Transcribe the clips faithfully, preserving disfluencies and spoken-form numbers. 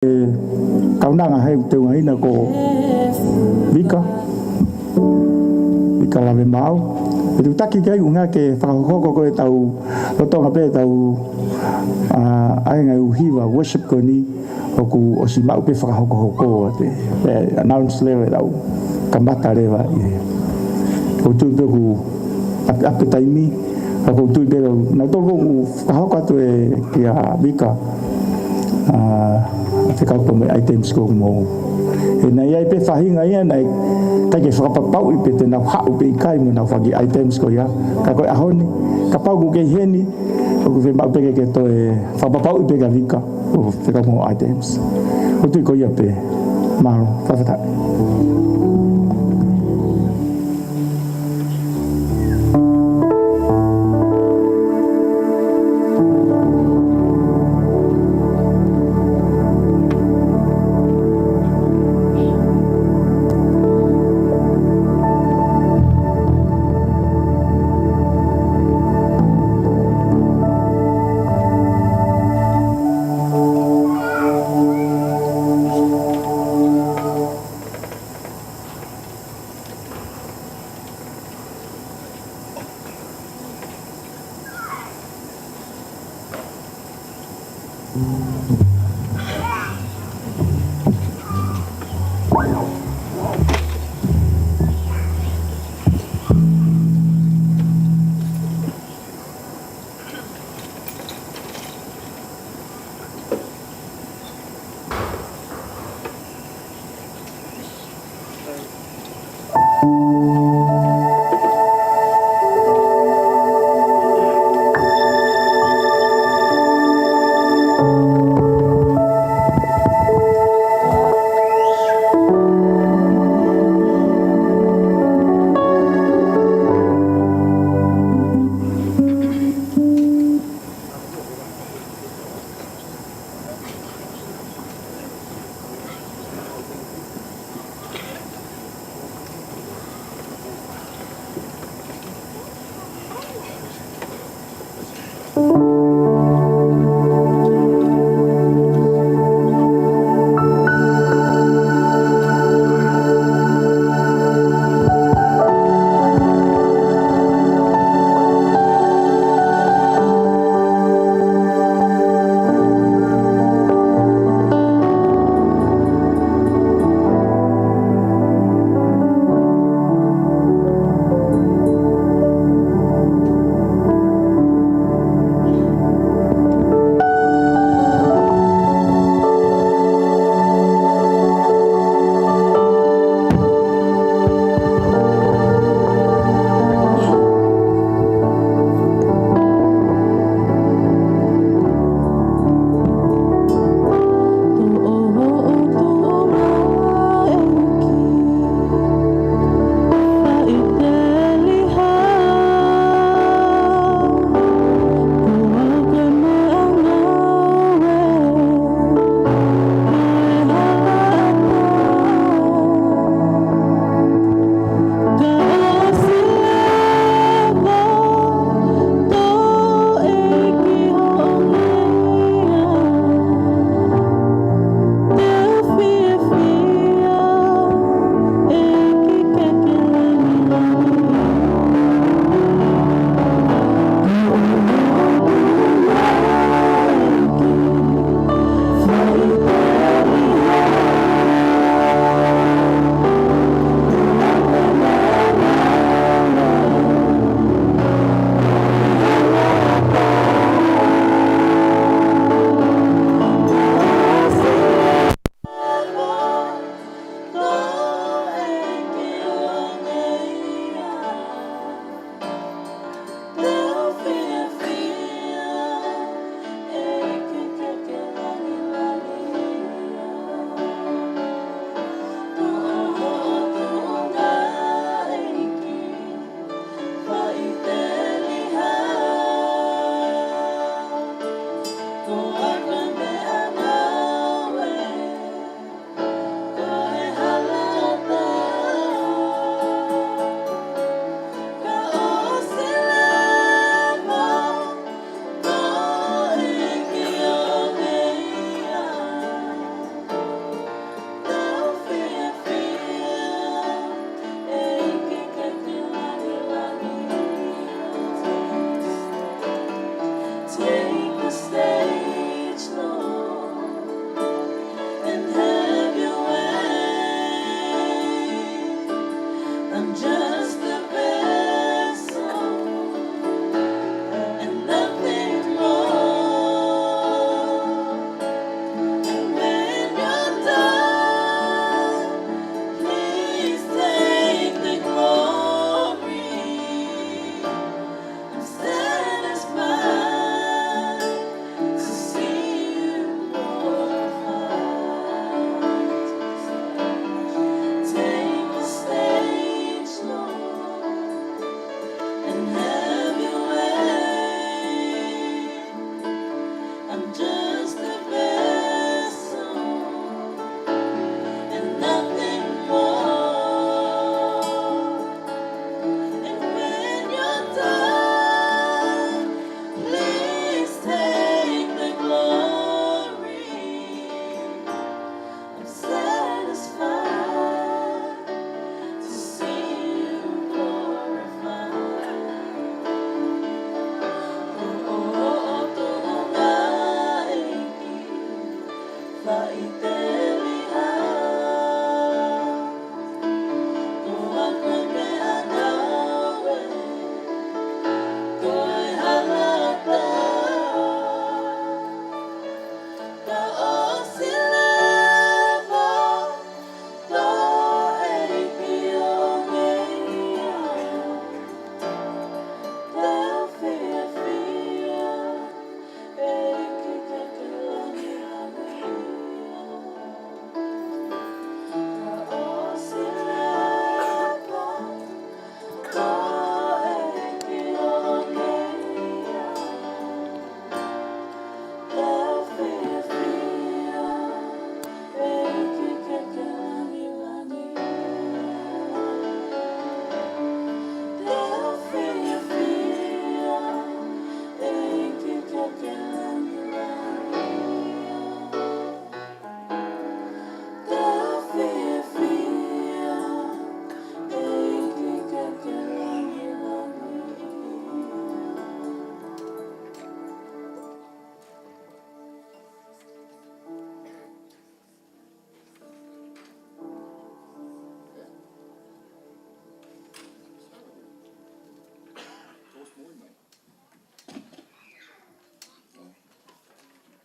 kaunanga he ʻoku teu ngahina ko Vika, Vika Lavemaau. ʻE tuku taki ki ai ʻuhinga ke fakahokohoko ko ʻetau lolotonga pē ʻetau, ʻa, ʻai ngaahi ʻū hiva worship ko eni ʻoku ʻosi maʻu pē fakahokohoko ʻa e, ʻe announce leva ʻetau kamata leva ʻi he. ʻOku ou tui pē ʻoku ʻape, ʻape taimi, ka ʻoku ou tui pē ʻoku, naʻa tau ʻoku fakahoko atu ʻe kia Vika, ʻa, ʻa e fekauʻaki mo e items ko ē ʻoku mou. He naʻe ʻi ai pē faʻahinga ia naʻe ʻikai ke fakapapauʻi pe te nau haʻu pe ʻikai mo ʻenau fanga items ko ia. Ka ko e ʻaho ni, kapau ʻoku kei heni, ʻoku fiemaʻu pē ke, ke toe fakapapauʻi pē kia Vika ʻo fekauʻaki mo e items. ʻOku ou tui ko ia pē. Mālō, fakafetaʻi.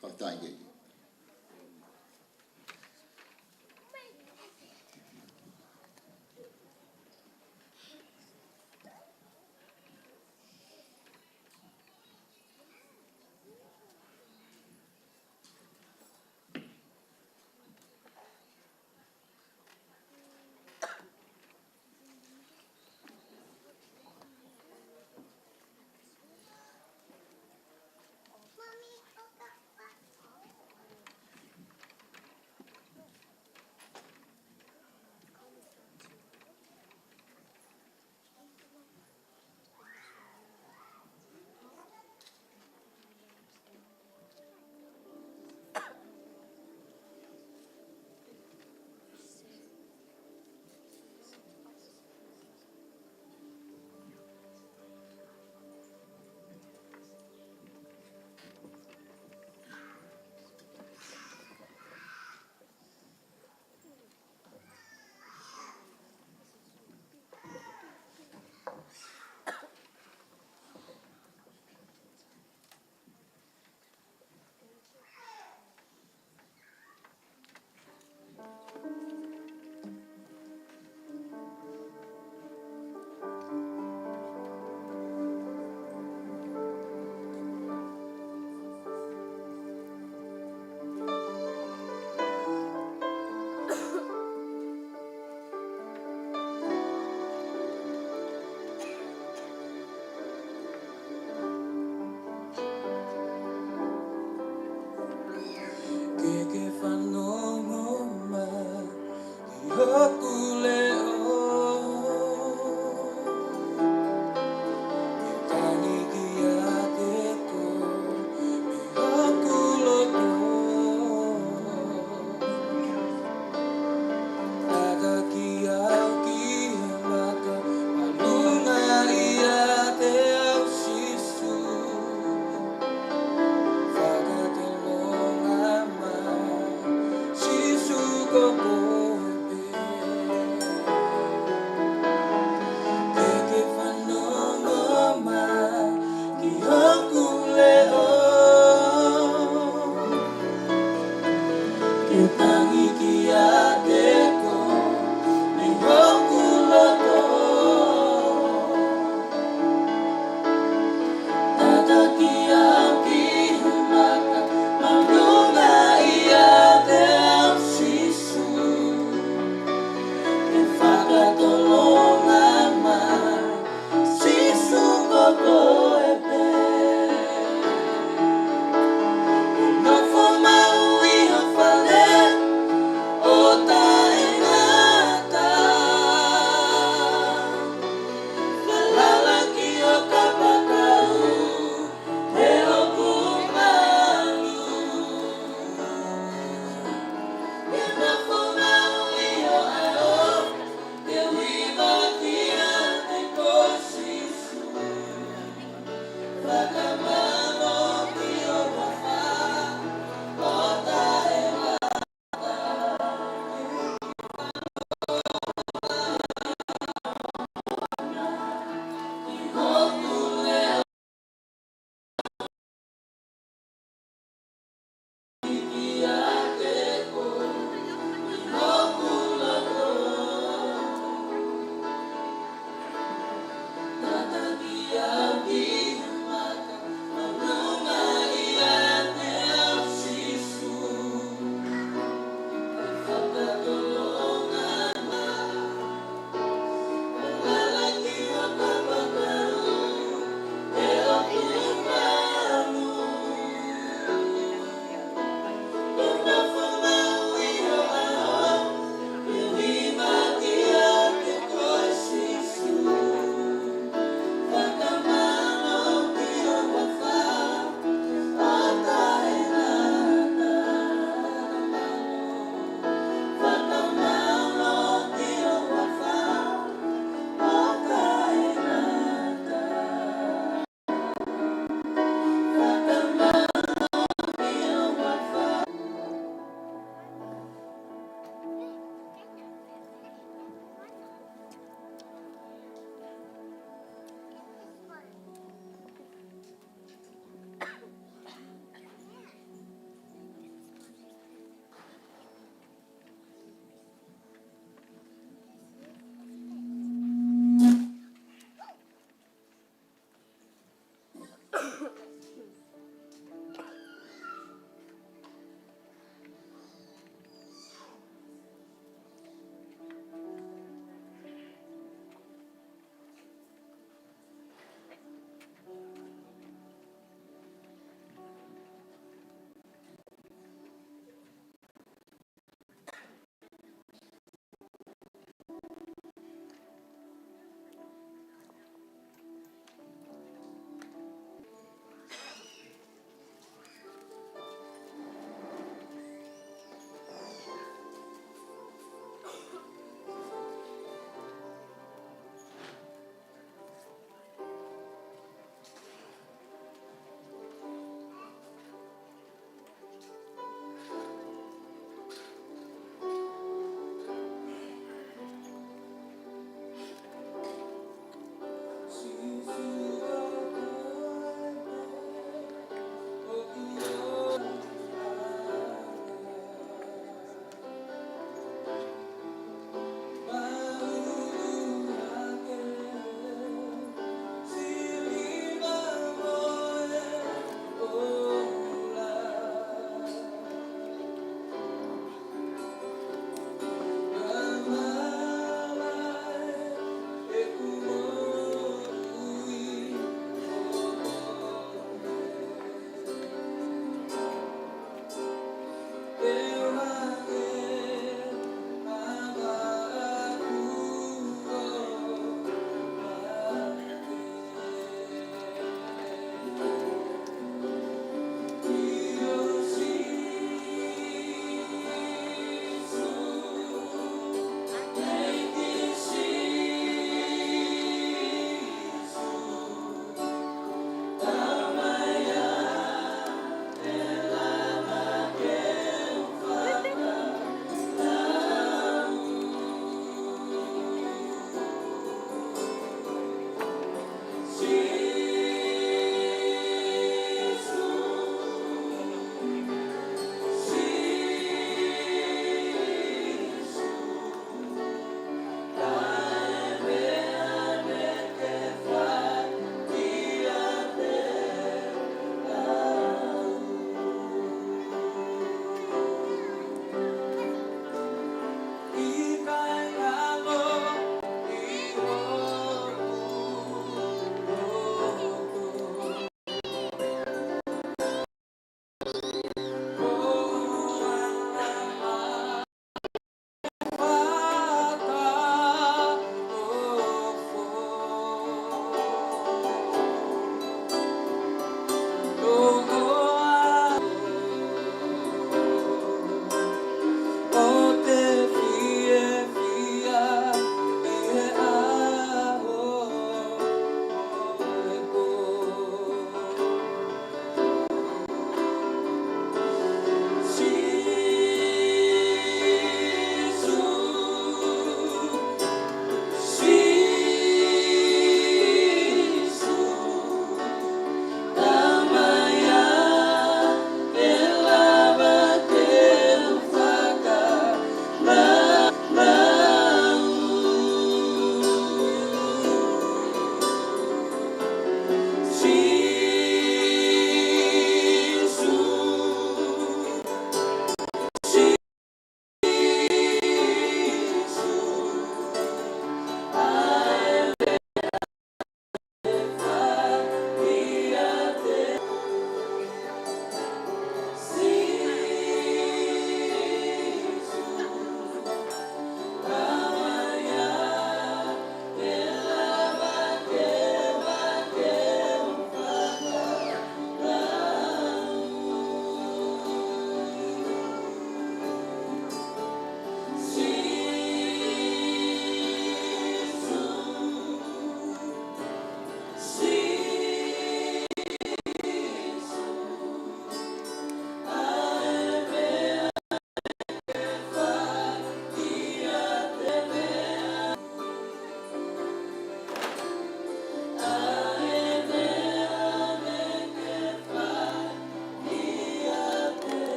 Fakataiange. Ke ke fanongo mai ki hoku leʻo, ke tangi kiate koe mei hoku loto. Tataki au ki he maka, maluʻi au ʻiate au Sīsū. Fakatolonga mai Sīsū, ko koe pē. Ke ke fanongo mai ki hoku leʻo, ke tangi kiate koe mei hoku loto. Tataki au ki he maka, maluʻi au ʻiate au Sīsū. Ke fakatolonga mai Sīsū, ko koe pē. Nofo maʻu ʻi ho fale ʻo taʻengata. Falala ki ho kapakau he ʻoku malu. Ke nofo maʻu ʻi ho ʻao, ke viva kiate koe Sīsū. Fakamālō ki ho huafa ʻo taʻengata.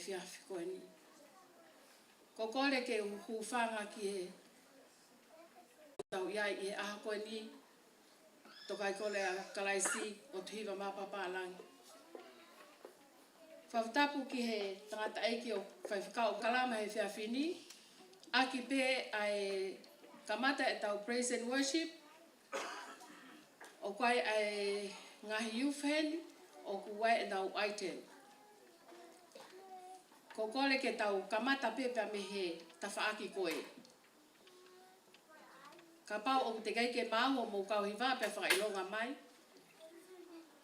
efiafi ko eni. Ko e kole ke u hūfanga ki he tau ʻi ai ʻi he ʻaho ko eni, tokaikolea Kalaisi ʻo e hiva mapapālangi. Fakatapu ki he tangataʻeiki ʻo e faifekau ʻoku kalama he efiafi ni, ʻaki pē ʻa e kamata ʻetau praise and worship, ʻoku ʻi ai ʻa e ngaahi youth heni, ʻoku ʻi ai ʻenau item. Ko e kole ke tau kamata pē pea mei he tafaʻaki ko ē. Kapau ʻoku teʻeki ai ke maʻu hoʻomou kau hiva pea fakaʻilonga mai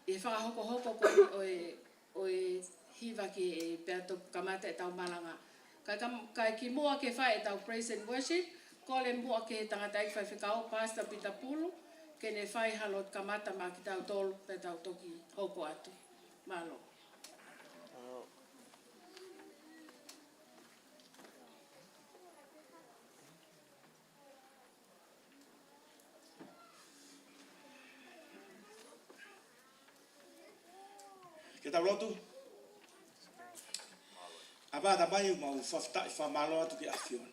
ʻi he fakahokohoko ko ē ʻo e, ʻo e hiva ki he pea toki kamata ʻetau malanga. Kae kam-, kae kimuʻa ke fai ʻetau praise and worship, kole muʻa ki he tangataʻeiki faifekau, Pastor Peter Pulu, ke ne fai ha lotu kamata maʻa kitautolu pea tau toki hoko atu. Mālō. Ke tau lotu. ʻApā Tamai, mau fakafetaʻi fakamālō atu ki he ʻAfiona.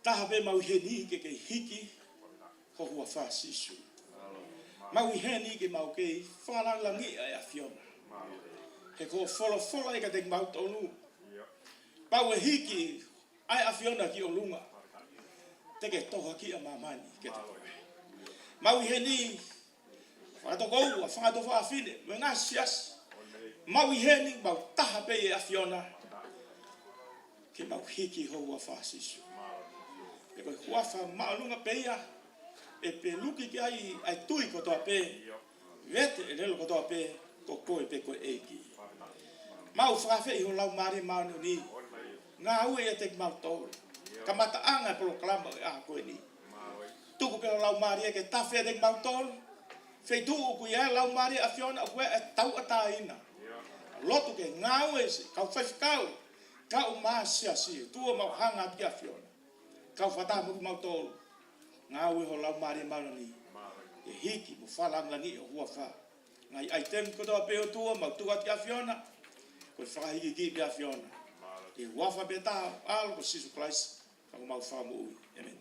Taha pē mau ʻi heni ke ke hiki ho huafa Sīsū. Mau ʻi heni ke mau kei fakalāngilangiʻi ʻa e ʻAfiona. He ko e folofola ia kiate kimautolu. Kapau ʻe hiki ʻa e ʻAfiona ki ʻolunga, te ke tohoakiʻi ʻa māmani kiate koe. Mau ʻi heni, fakatokoua, fanga tuofāfine, mo e ngaahi siasi. Mau ʻi heni, mau taha pē ʻi he ʻAfiona. Ke mau hiki ho huafa Sīsū. He ko e huafa māʻolunga pē ia, ʻe peluki ki ai ʻa e tui kotoa pē, vete ʻelelo kotoa pē, ko koe pē ko e ʻEiki. Mau fakaafeʻi ho Laumālie Māʻoniʻoni, ngāue ʻiate kimautolu. Kamataʻanga e polokalama ʻo e ʻaho ko eni. Tuku pē ho Laumālie ke tafe ʻiate kimautolu. Feituʻu ʻoku ʻi ai e Laumālie ʻo e ʻAfiona ʻoku ʻi ai e tauʻatāina. Lotu ke ngāue siʻi kau faifekau, kau mā siasi, ʻOtua mau hanga atu ki he ʻAfiona. Kau fakataha mo kimautolu. Ngāue ho Laumālie Māʻoniʻoni. ʻE hiki mo fakalāngilangiʻi ho huafa. Ngaahi ʻaitemi kotoa pē ʻOtua mau tuku atu ki he ʻAfiona. Ko e fakahīkihikiʻi pē ʻa e ʻAfiona. ʻI he huafa pē taha ʻo ho ʻAlo ko Sīsū Kalaisi, ko homau Fakamoʻui. ʻĒmeni.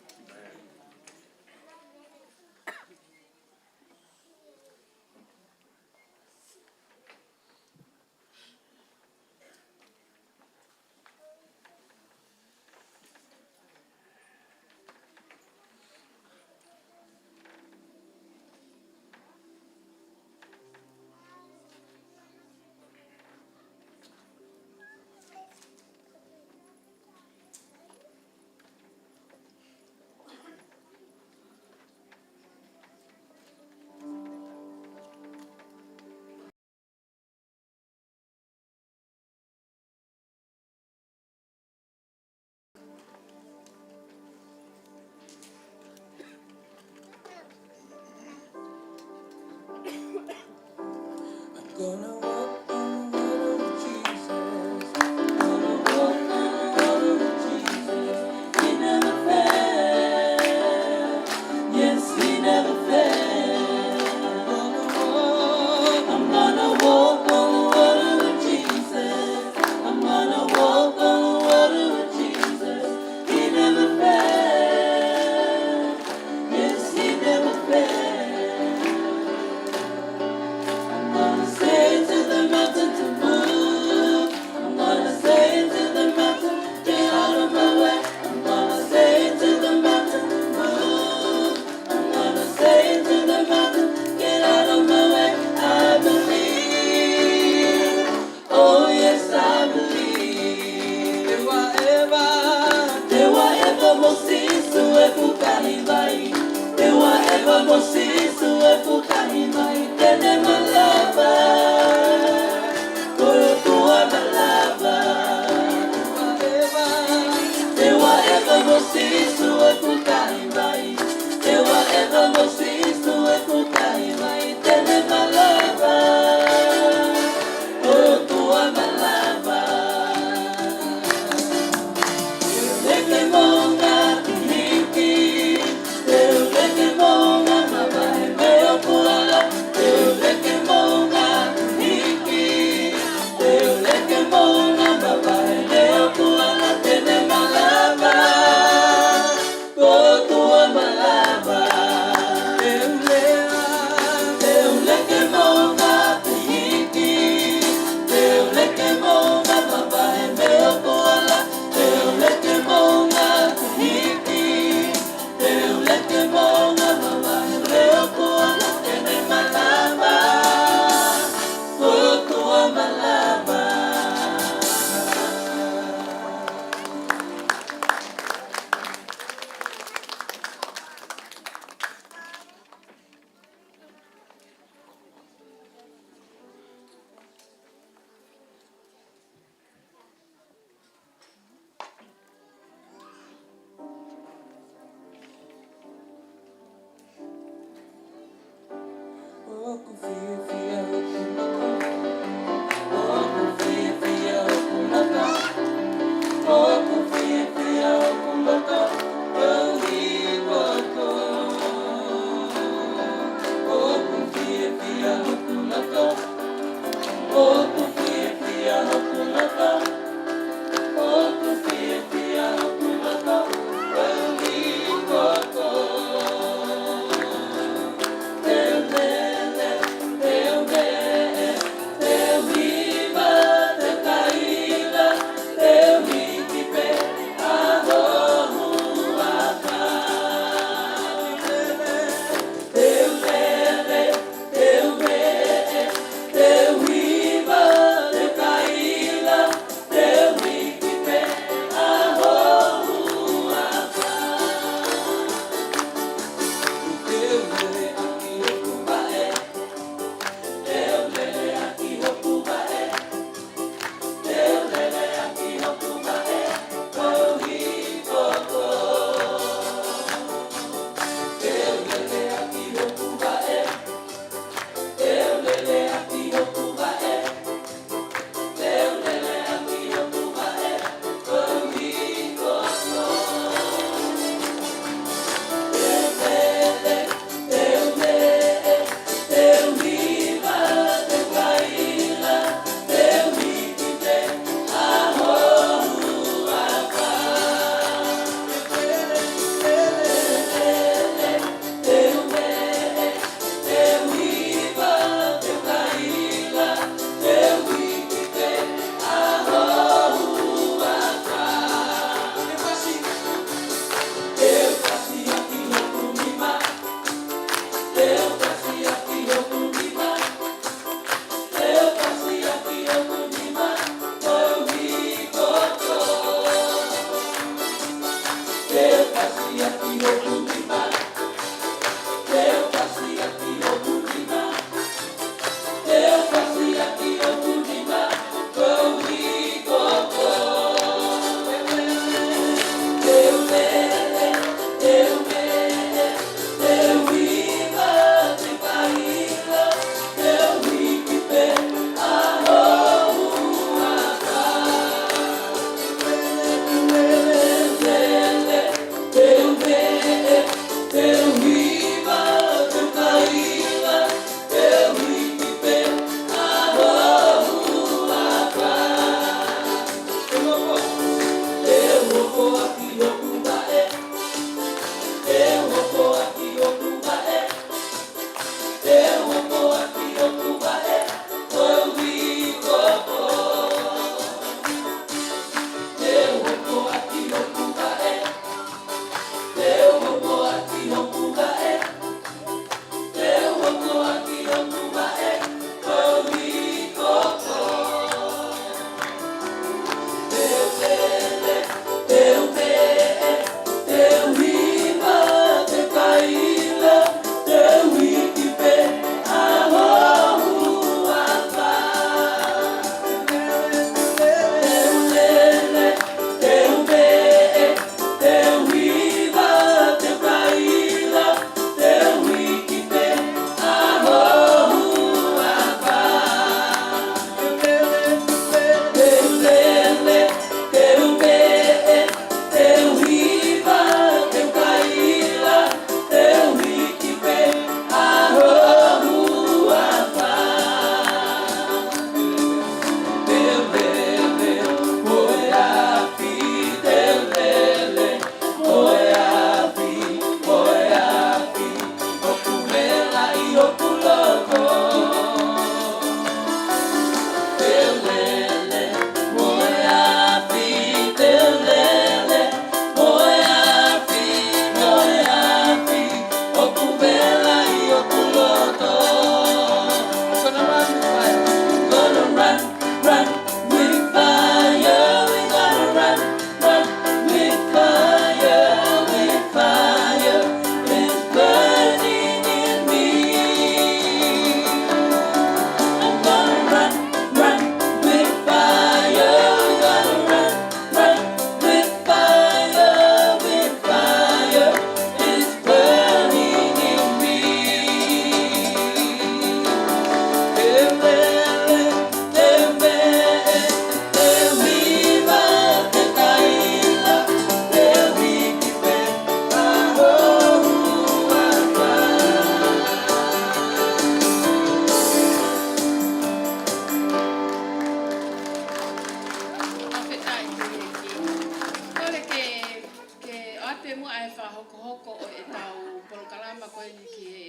ʻetau polokalama ko eni ki he,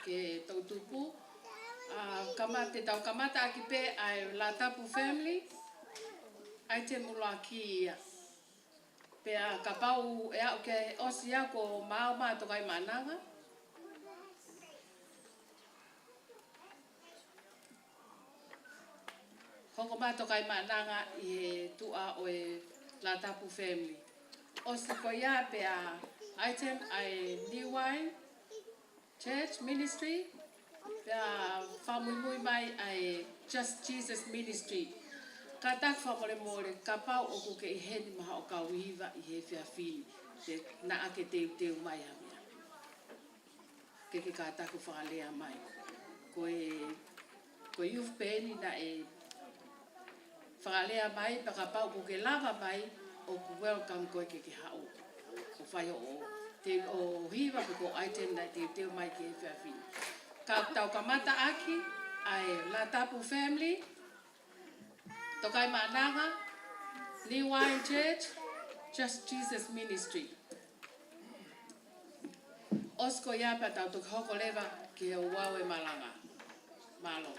ki he toʻutupu. ʻA, kamata, te tau kamata ʻaki pē ʻa e Latapu Family, ʻaitemi ʻuluaki ia. Pea kapau ʻe aʻu ke ʻosi ia ko Maoma Tokaimaʻananga. Hoko mai Tokaimaʻananga ʻi he tuʻa ʻo e Latapu Family. ʻOsi ko ia pea ʻaitemi ʻa e New Wine Church Ministry, pea fakamuimui mai ʻa e Just Jesus Ministry. Kātaki fakamolemole, kapau ʻoku ke ʻi heni maʻa hoʻo kau hiva ʻi he efiafi ni, te naʻa ke teuteu mai ha meʻa. Ke ke kātaki fakalea mai. Ko e, ko e youth pē eni naʻe fakalea mai, pea kapau ʻoku ke lava mai, ʻoku welcome koe ke ke haʻu ʻo fai hoʻo, te, hoʻo hiva pe ko e ʻaitemi naʻe teuteu mai ki he efiafi ni. Ka tau kamata ʻaki ʻa e Latapu Family, Tokaimaʻananga, New Wine Church, Just Jesus Ministry. ʻOsi ko ia pea tau toki hoko leva ki he ouau e malanga. Mālō.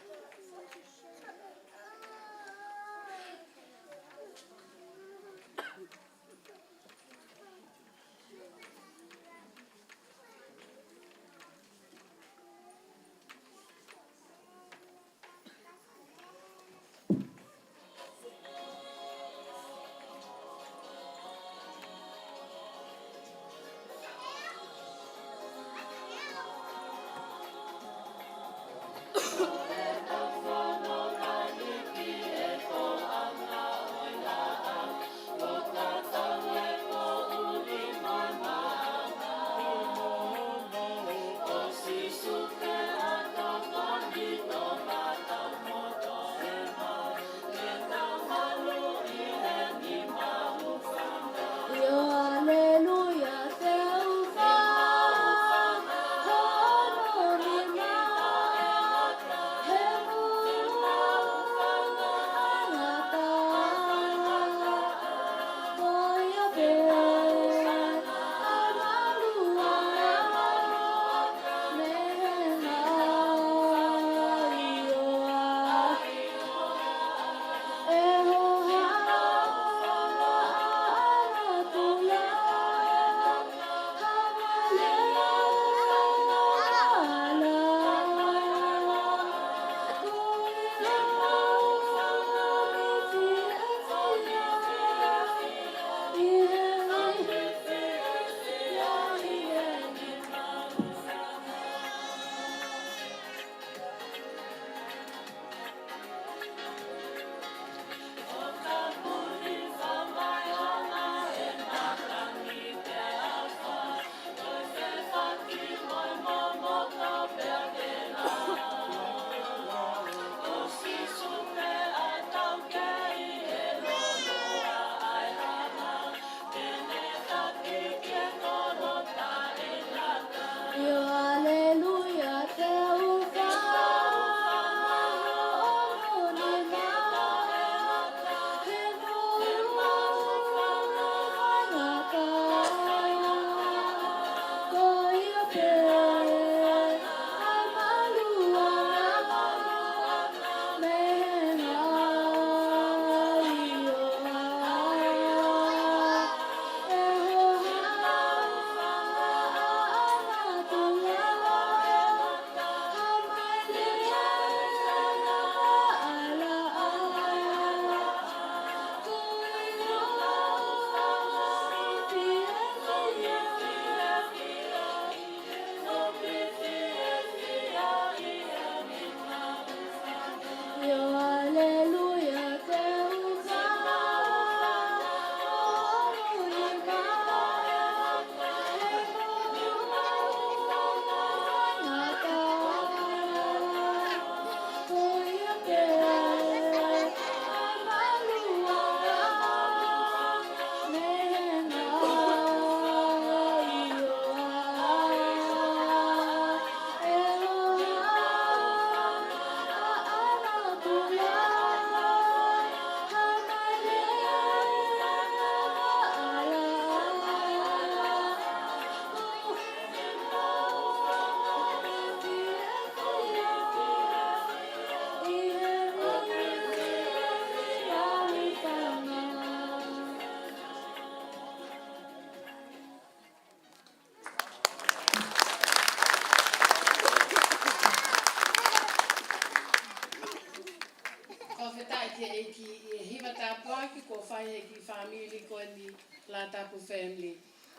Ki he hiva tāpuaki kuo fai ʻe he kiʻi fāmili ko eni, Latapu Family.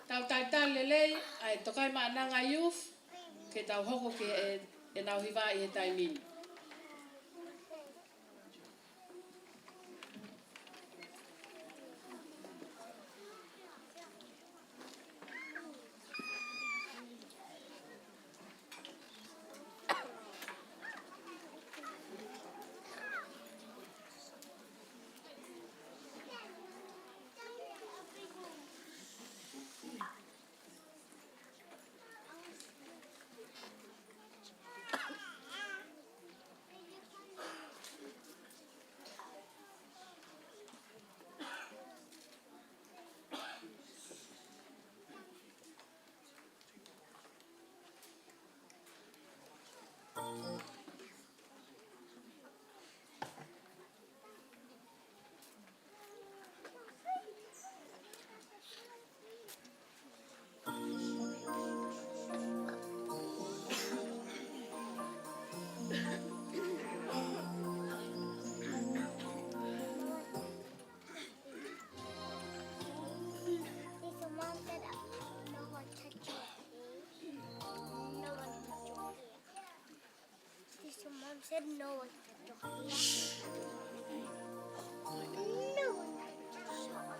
Tau talitali lelei ʻa e Tokaimaʻananga Youth, ke tau hoko ki he, ʻenau hiva ʻi he taimi ni. This one said, "No one touch your hair. No one touch your hair." This one said, "No one touch your hair." No one touch your hair.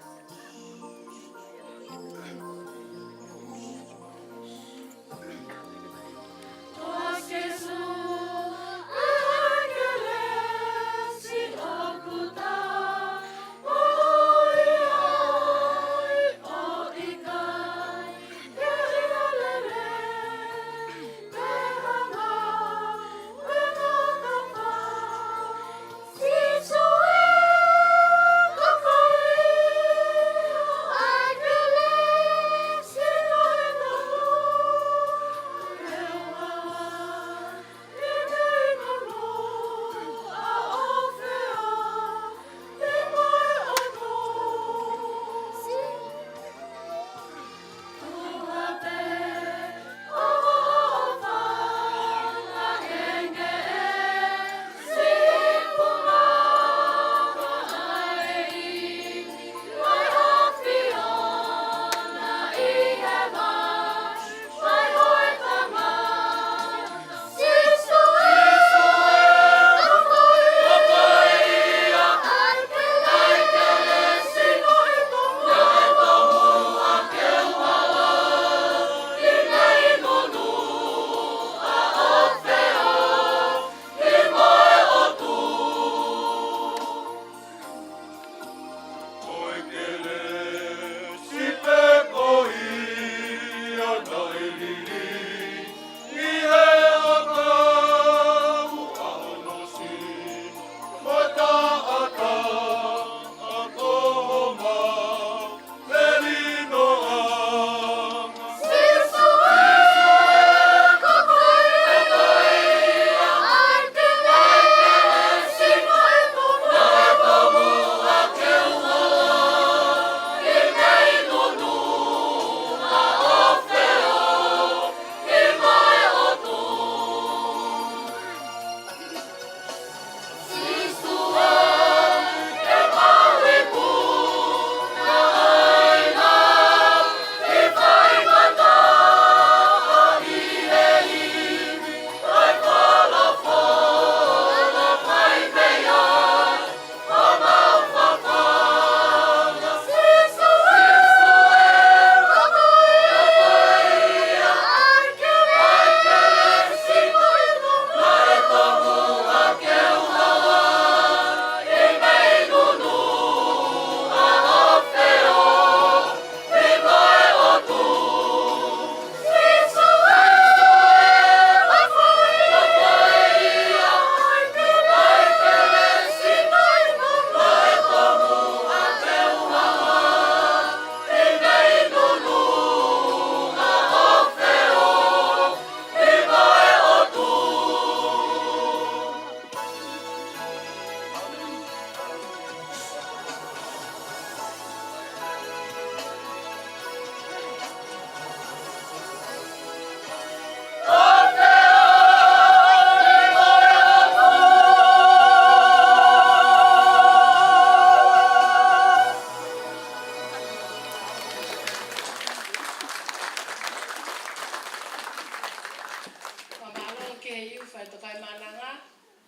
Tokaimaʻananga,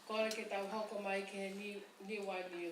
kole ke tau hoko mai ki he ni, niuaniu.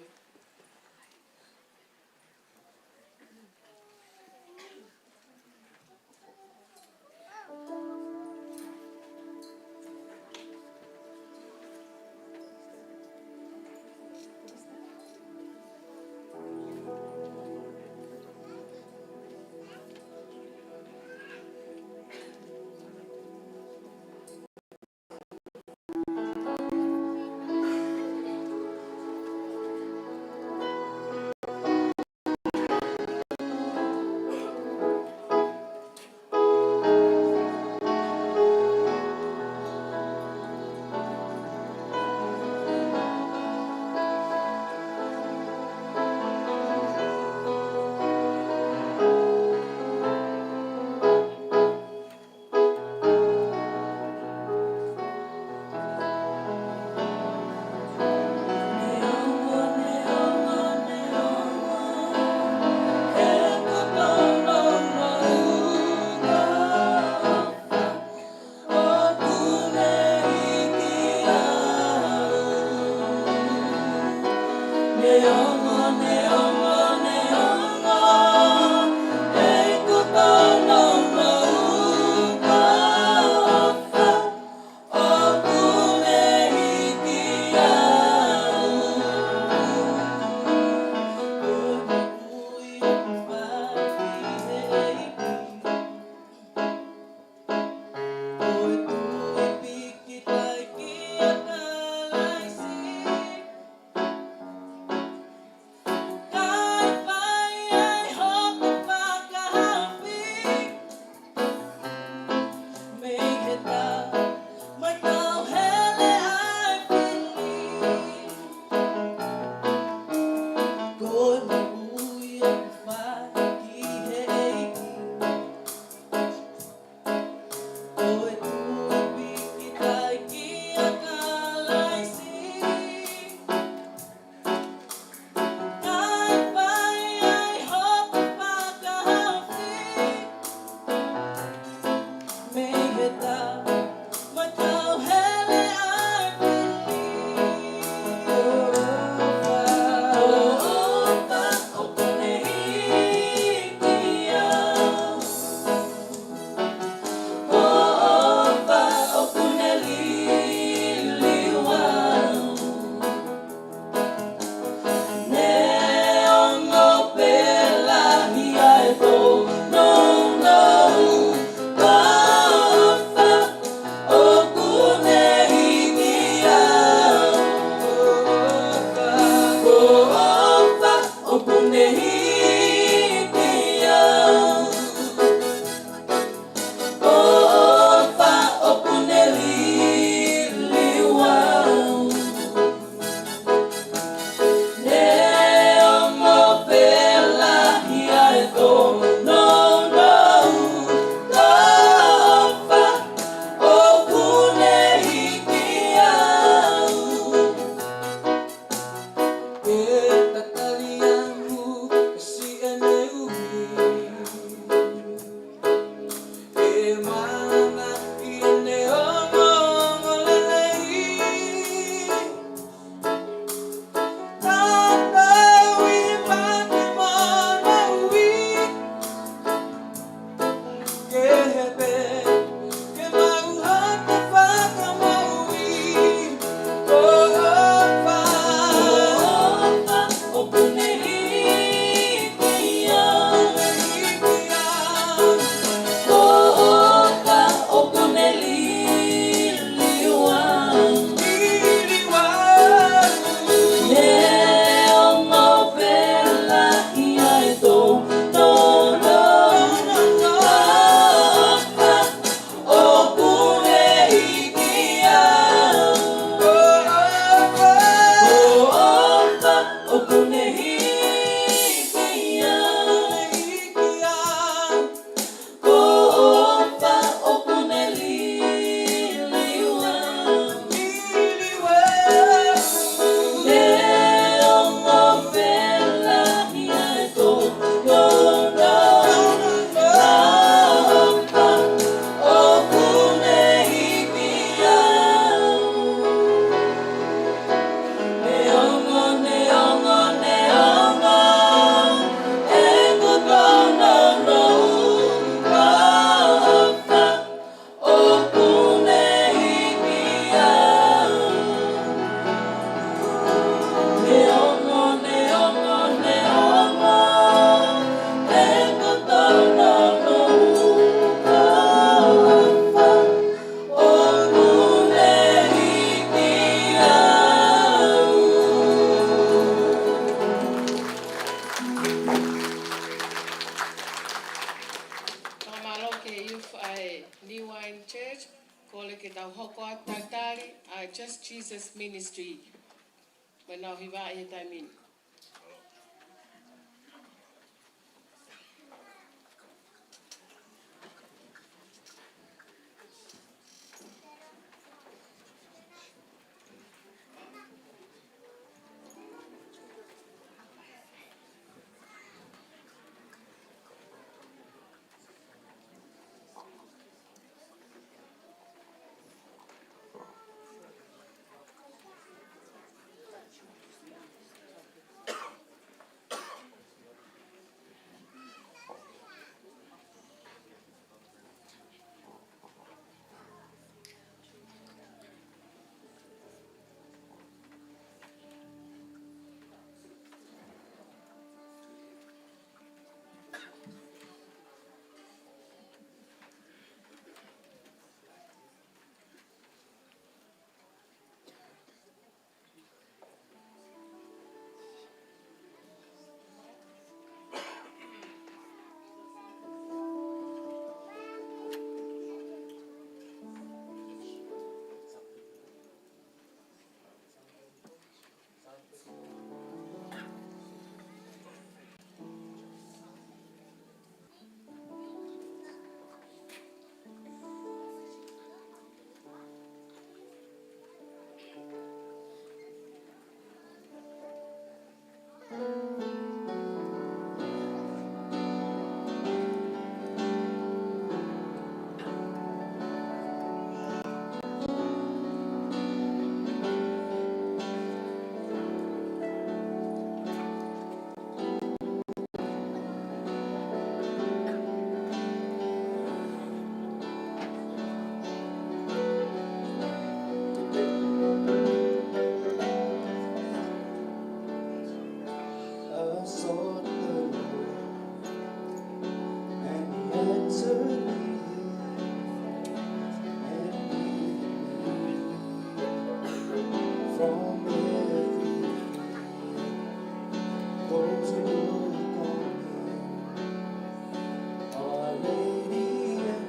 Church, kole ke tau hoko atu talitali ʻa e Just Jesus Ministry. Mo nau hiva ʻi he taimi ni. I sought the Lord, and he answered me, and he delivered me from every fear. Those who look on him are radiant,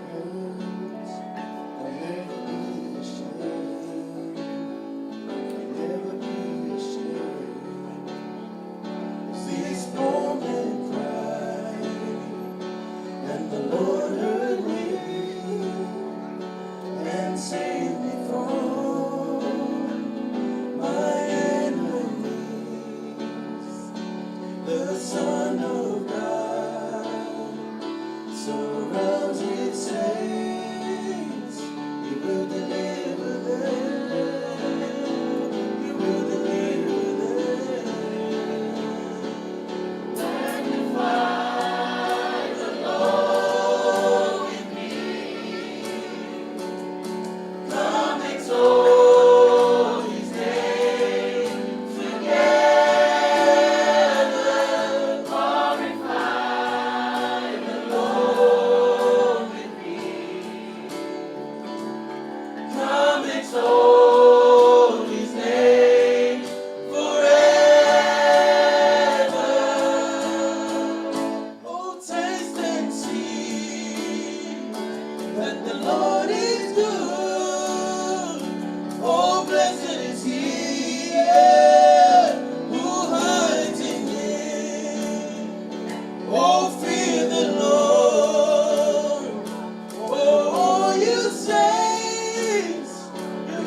will never be ashamed, will never be ashamed. This woman cried, and the Lord heard me and saved me from my enemies. The Son of God surrounds his saints. He will deliver them. He will deliver them. Magnify the Lord with me. Come exalt his name together. Glorify the Lord with me. Come exalt his name forever. Oh, taste and see that the Lord is good. Oh, blessed is he, yeah, who hides in him. Oh, fear the Lord. Oh, all you saints, you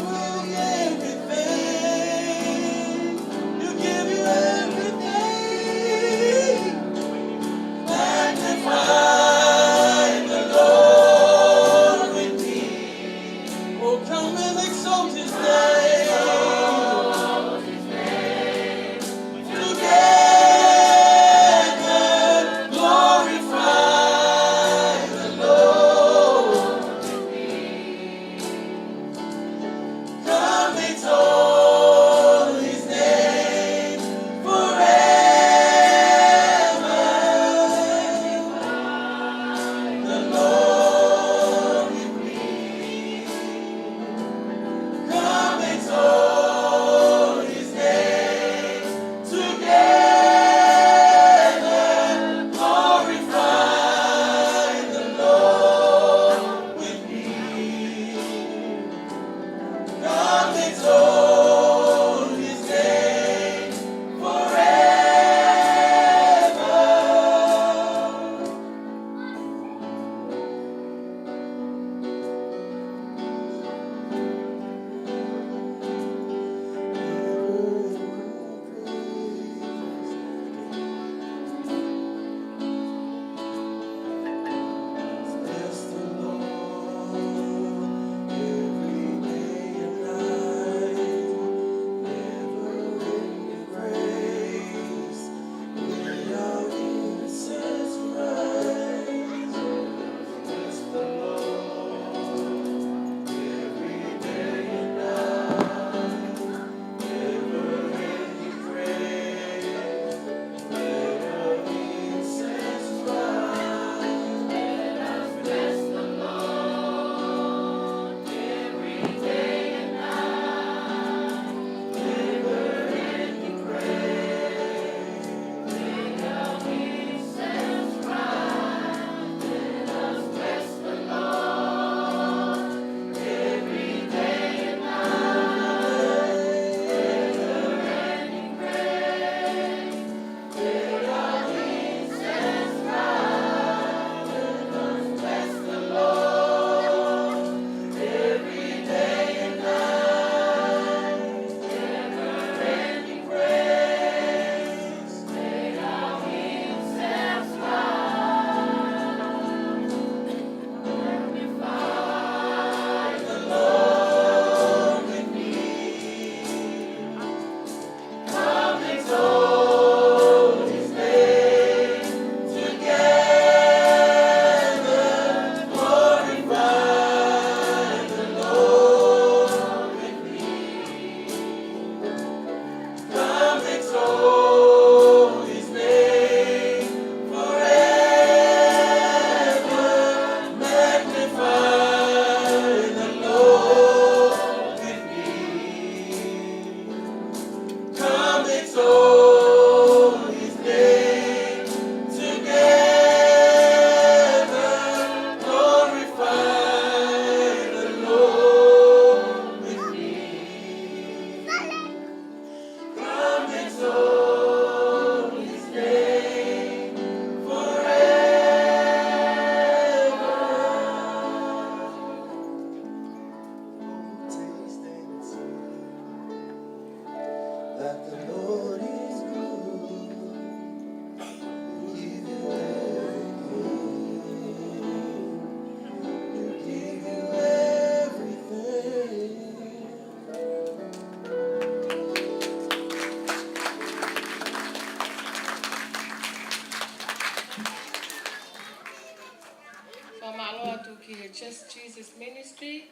Ministry,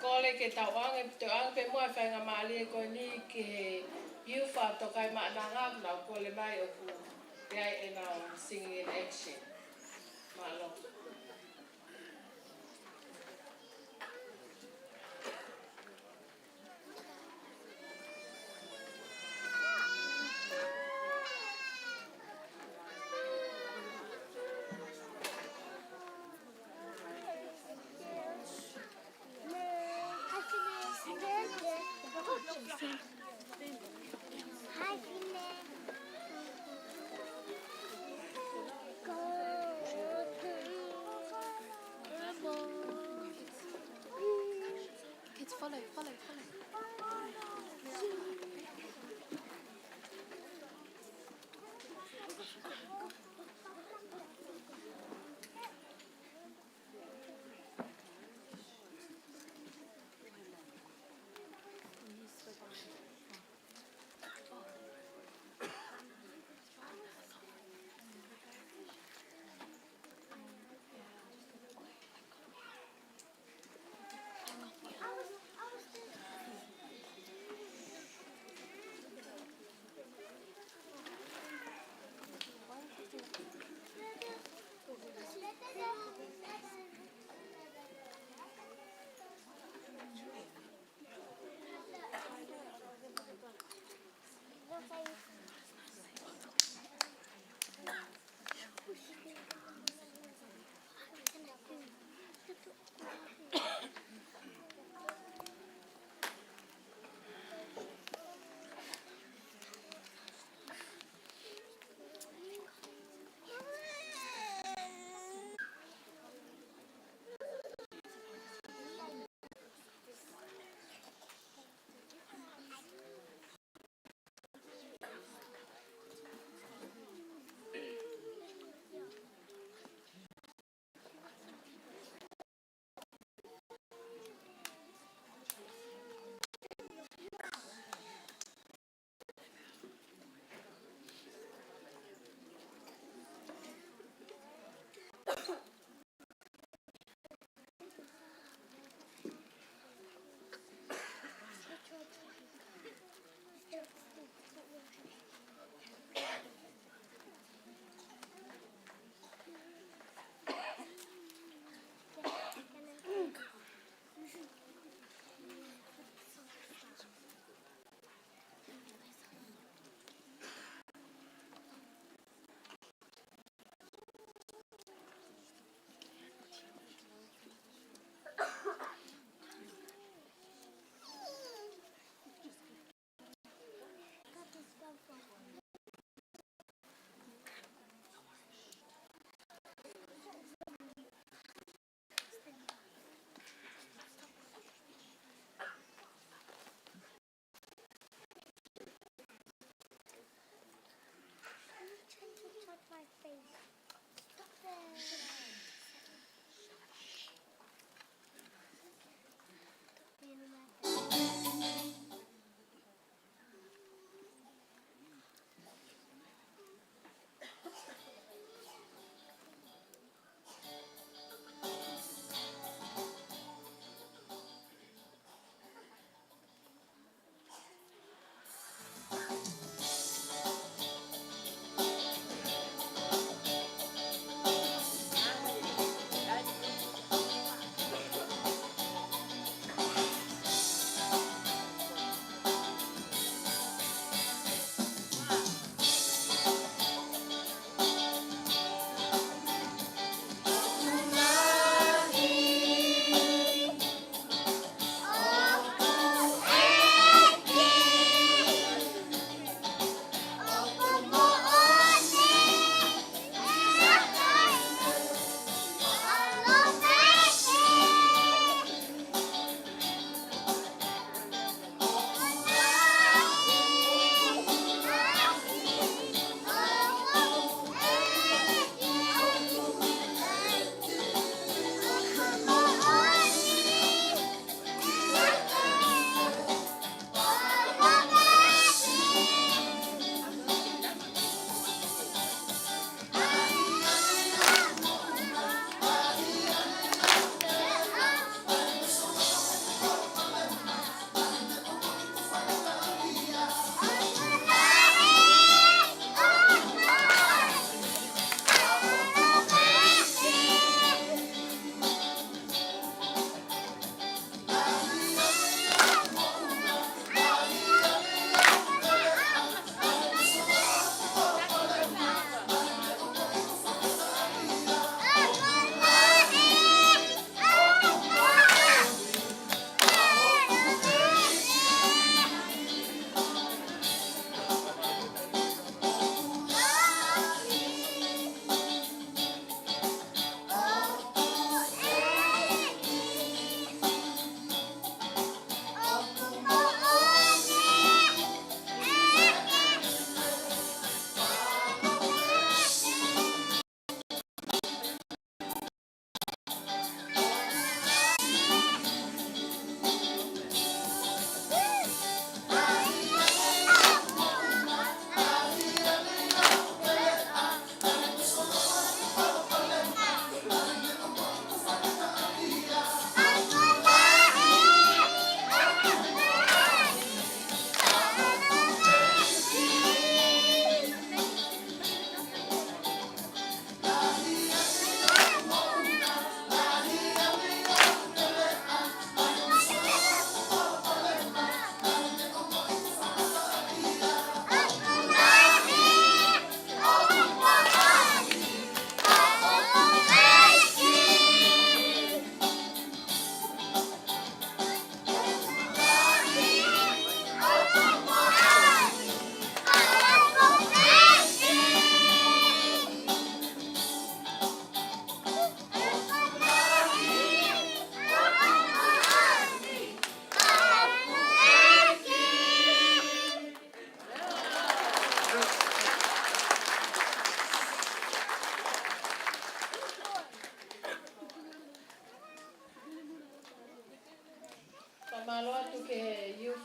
kole ke tauange, tauange pē muʻa e faingamālie ko eni ki he youth ʻa Tokaimaʻananga, nau kole mai ʻoku ʻi ai ʻenau singing in action. Mālō. Kids, follow, follow, follow.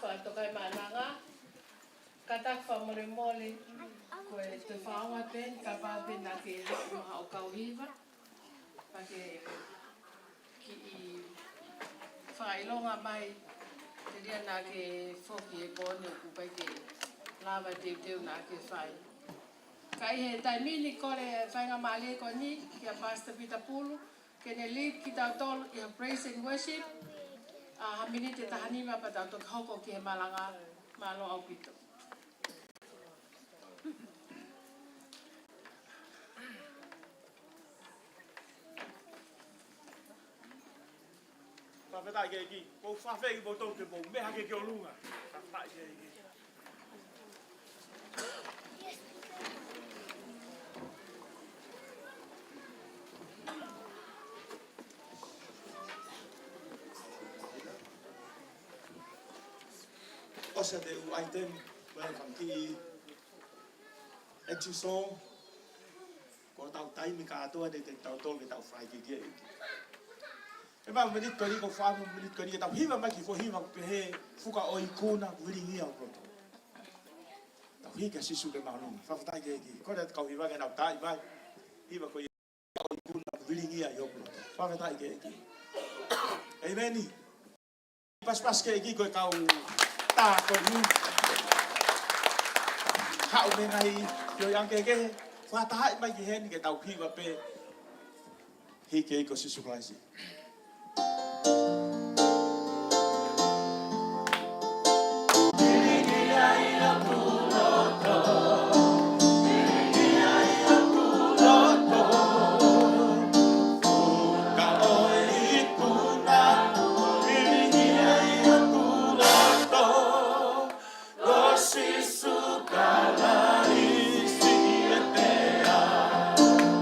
Fakatoka e malanga, kātaki fakamolemole, ko e toe fakaongo pē eni kapau pē naʻa ke haʻu mo haʻo kau hiva, pea ke kiʻi fakaʻilonga mai, telia naʻa ke foki he pō ni ʻoku ʻikai ke lava teuteu naʻa ke fai. Ka ʻi he taimi ni kole faingamālie ko eni kia Pastor Peter Pulu, ke ne lead kitautolu ʻi ha praise and worship, ʻa, ha miniti ʻe taha nima pea tau toki hoko ki he malanga. Mālō ʻaupito. Fakafetaʻi ki he ʻEiki. Ko u fakafetaʻi kimoutolu ke mou meʻa hake ki ʻolunga. Fakafetaʻi ki he ʻEiki. ʻOsi ʻa e ʻū item, ʻoku fai ki he exit song. Ko ʻetau taimi kātoa ʻeni ʻe tautolu ke tau fai ki he ʻEiki. ʻE ma miniti ko eni ko fā miniti ko eni ke tau hiva mai ki he foʻi hiva ʻoku pehē, Fuka ʻo ikuna, vilingia hoku loto. Tau hiki ʻa Sīsū ke maʻolunga. Fakafetaʻi ki he ʻEiki. Ko e kau hiva ke nau taaʻi mai. Hiva ko ia, Fuka ʻo ikuna, vilingia hoku loto. Fakafetaʻi ki he ʻEiki. ʻĒmeni. Pasipasi ki he ʻEiki ko e kau tā ko eni. Haʻu mei he ngaahi feohi kehekehe. Fakatahaʻi mai ki heni ke tau hiva pē. Hiki ʻEiki ko Sīsū Kalaisi.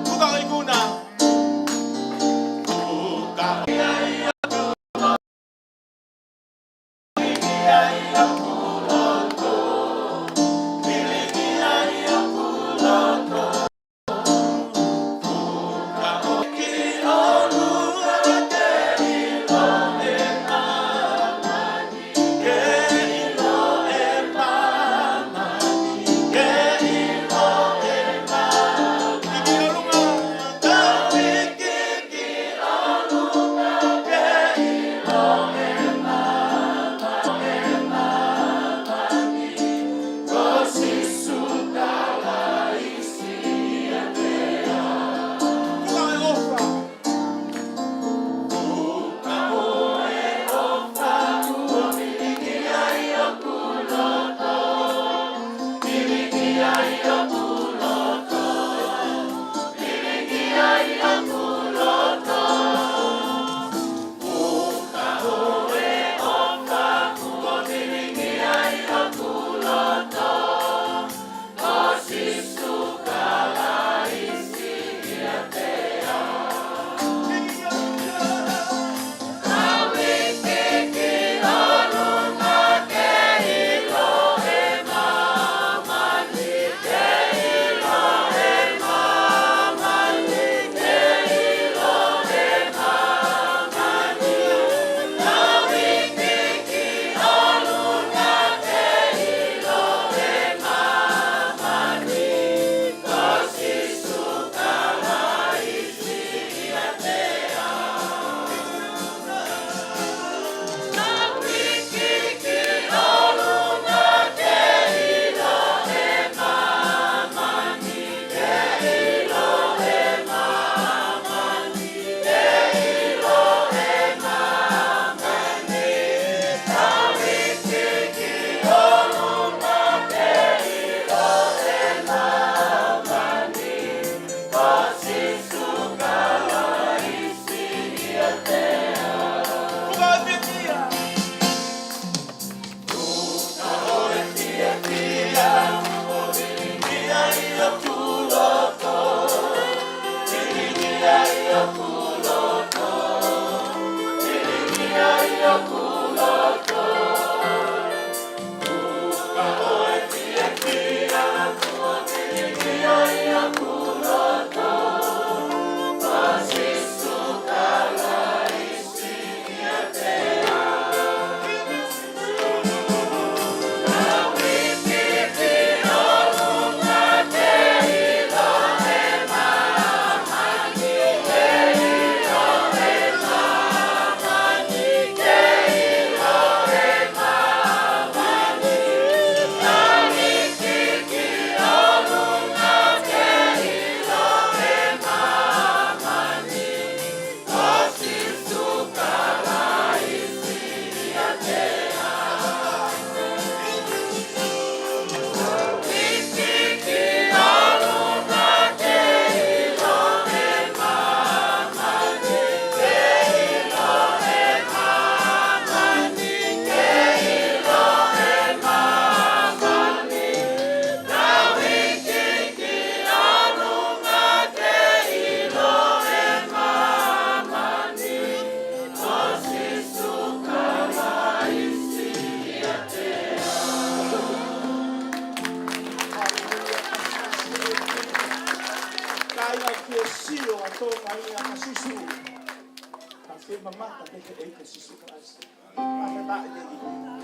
Fuka ʻo ikuna. Fuka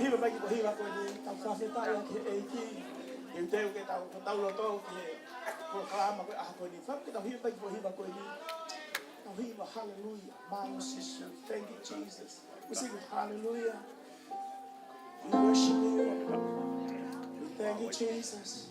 Hiva mai ki he hiva ko eni, tau fakafetaʻi ki he ʻEiki. Teuteu ke tau, tau loto ki he polokalama ko e ʻaho ko eni. Fai ke tau hiva mai ki he hiva ko eni. Tau hiva, hallelujah. Mālō Sīsū. Thank you, Jesus. We sing hallelujah. We worship you. We thank you, Jesus. Thank you, Jesus.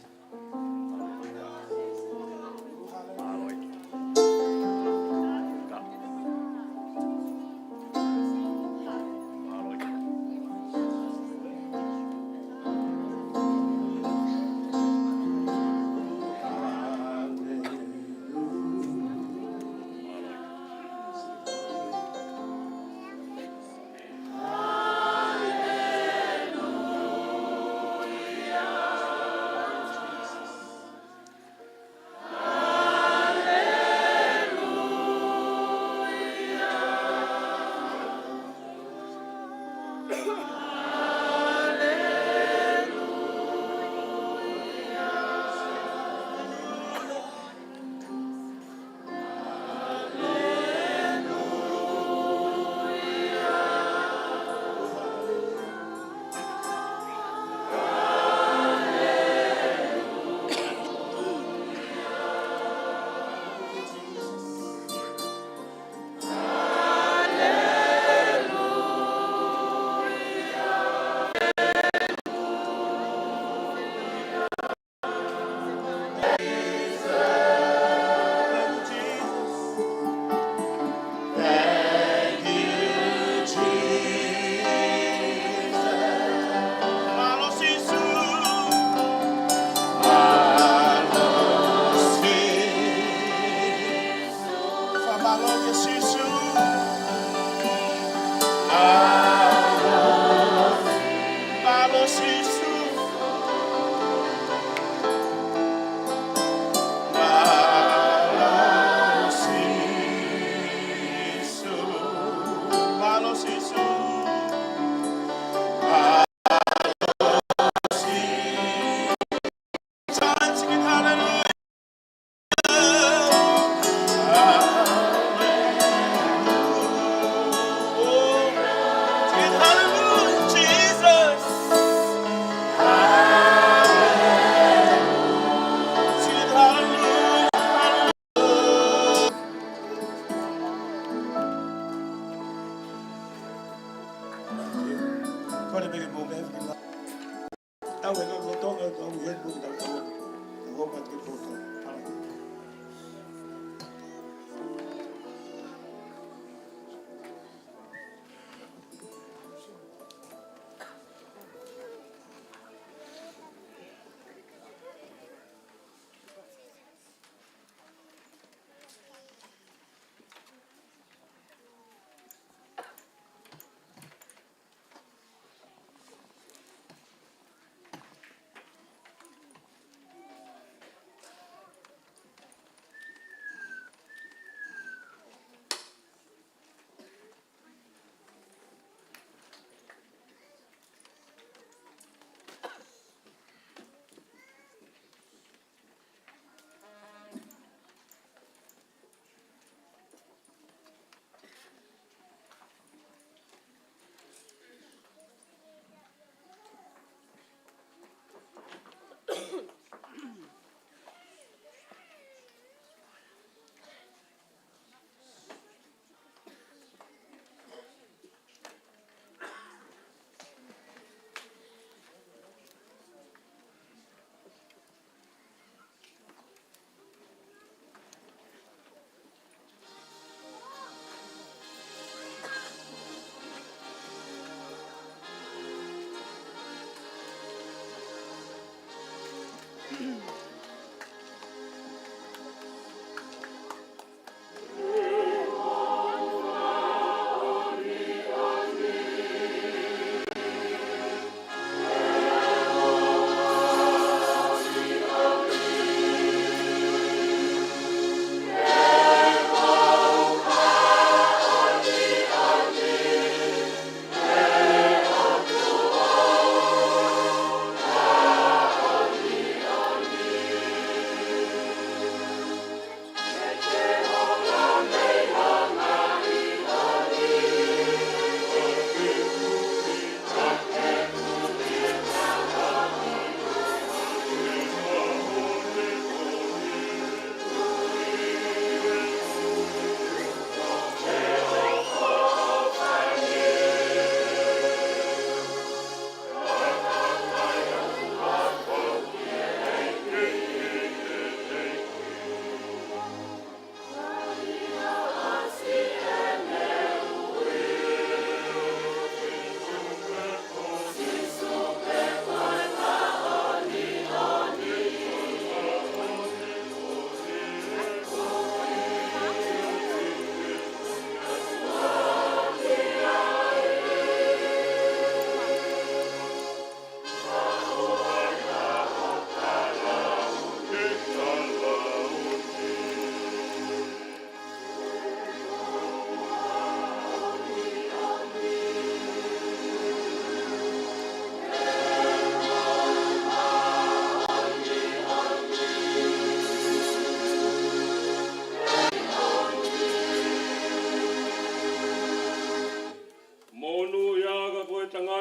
Mālō Sīsū. Mālō Sīsū. Fakamālō kia Sīsū. Mālō. Mālō Sīsū. Mālō Sīsū. Mālō Sīsū. Mālō Sīsū. Time to give hallelujah. Hallelujah. Give hallelujah, Jesus. Hallelujah. Give hallelujah. Hallelujah. Tau e lolotonga, tau e lolotonga, tau e lolotonga.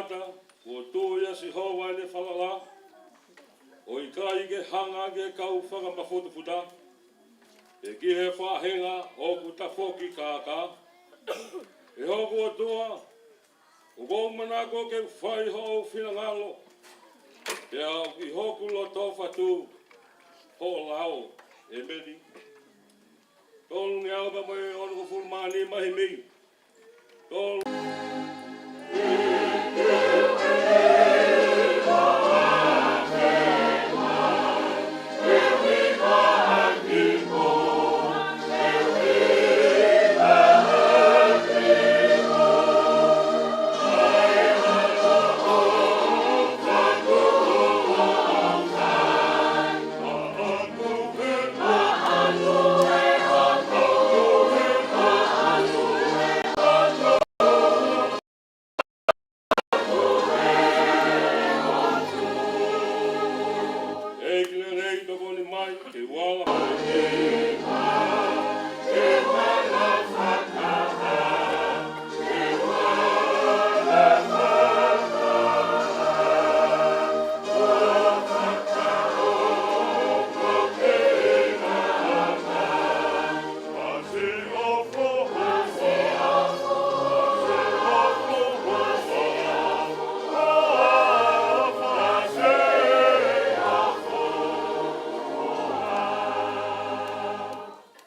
Kuo tuʻu ʻia Sihova ʻene falala, ʻo ʻikai ke hanga ʻe he kau fakamafutufuta, pe ki he faʻahinga ʻoku tafoki kākā. ʻE hoku ʻOtua, ʻoku ou manako ke u fai hoʻo finangalo, pea ʻoku ʻi hoku loto fatu hoʻo lao. ʻEmeni. Tolungeau pea mo e onongofulu mā nima, himi. Tolu. ʻEiki lelei, tokoni mai ke u ala.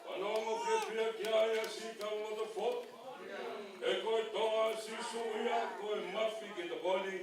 Fanongo fiefia ki ai ʻa siʻi kau loto foʻou. He ko e toa ʻa Sīsū ia, ko e mafi ke tokoni.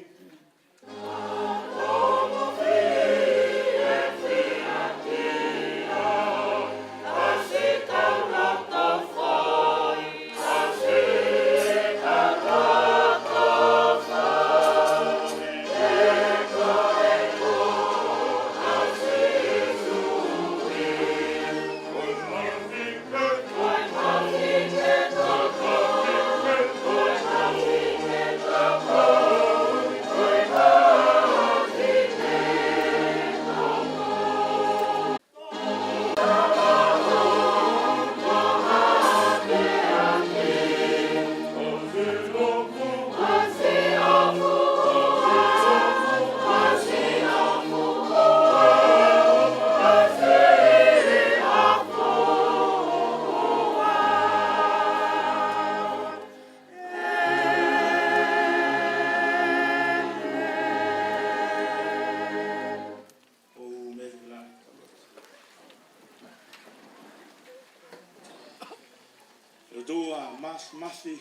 Ko e ʻOtua māfimafi,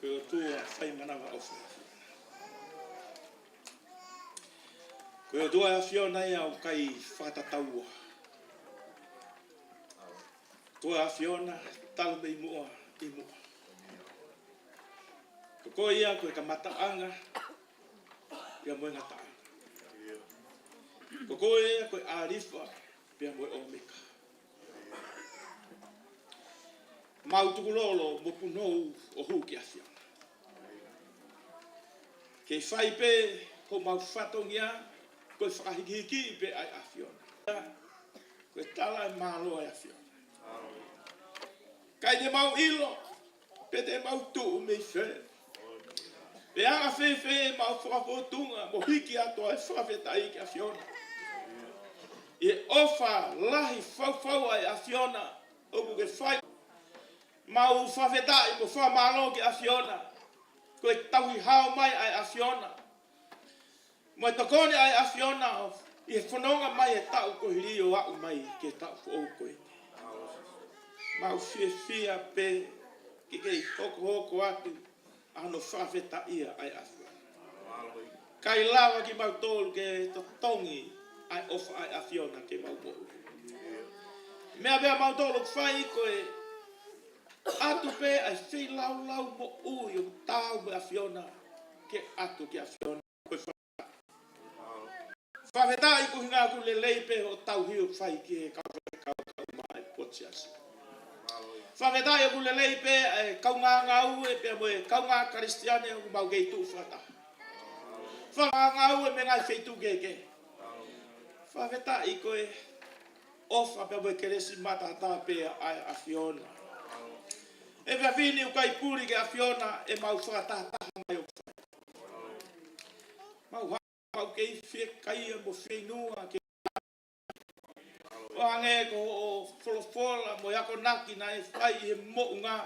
ko e ʻOtua fai manavaʻofa. Ko e ʻOtua ʻa e ʻAfiona ia ʻoku ʻikai fakatataua. ʻOtua ʻa e ʻAfiona talu mei muʻa ʻi muʻa. Ko koe ia ko e kamataʻanga pea mo e ngataʻanga. Ko koe ia ko e ʻAlifa pea mo e ʻOmeka. Mau tukulolo mo punou ʻo hū ki he ʻAfiona. Ke fai pē homau fatongia, ko e fakahikihiki pē ʻa e ʻAfiona. Ko e tala ʻa e mālō ʻa e ʻAfiona. ʻIkai te mau ʻilo pe te mau tuʻu mei fē, pe anga fēfē ʻemau fakafōtunga mo hiki atu ʻa e fakafetaʻi ki he ʻAfiona. ʻI he ʻofa lahi faufaua ʻa e ʻAfiona ʻoku ke fai. Mau fakafetaʻi mo fakamālō ki he ʻAfiona. Ko e tauhi hao mai ʻa e ʻAfiona mo e tokoni ʻa e ʻAfiona ʻi he fononga mai he taʻu kuo hili ʻo aʻu mai ki he taʻu foʻou ko eni. Mau fiefia pē ke kei hokohoko atu ʻa hono fakafetaʻia ʻa e ʻAfiona. ʻIkai lava kimautolu ke totongi ʻa e ʻofa ʻa e ʻAfiona ke mau moʻui. Meʻa pē ʻa mautolu ʻoku fai ko e ʻatu pē ʻa e feilaulau moʻui ʻoku taau mo e ʻAfiona ke ʻatu ki he ʻAfiona. Ko e fa-, fakafetaʻi ko e ʻuhinga ʻoku lelei pē hoʻo tauhi ʻoku fai ki he kau faifekau kae ʻumaʻā e potu siasi. Fakafetaʻi ʻoku lelei pē ʻa e kaungā ngāue pea mo e kaungā Kalisitiane ʻoku mau kei tuʻu fakataha. Fakangāue mei he ngaahi feituʻu kehekehe. Fakafetaʻi ko e ʻofa pea mo e kelesi matatā pē ʻa e ʻAfiona. ʻE fafini ukai puli ki he ʻAfiona ʻemau fakatahataha Mau ha-, mau kei fiekaia mo fieinua ke ʻo hangē ko hoʻo folofola mo e akonaki naʻe fai ʻi he moʻunga.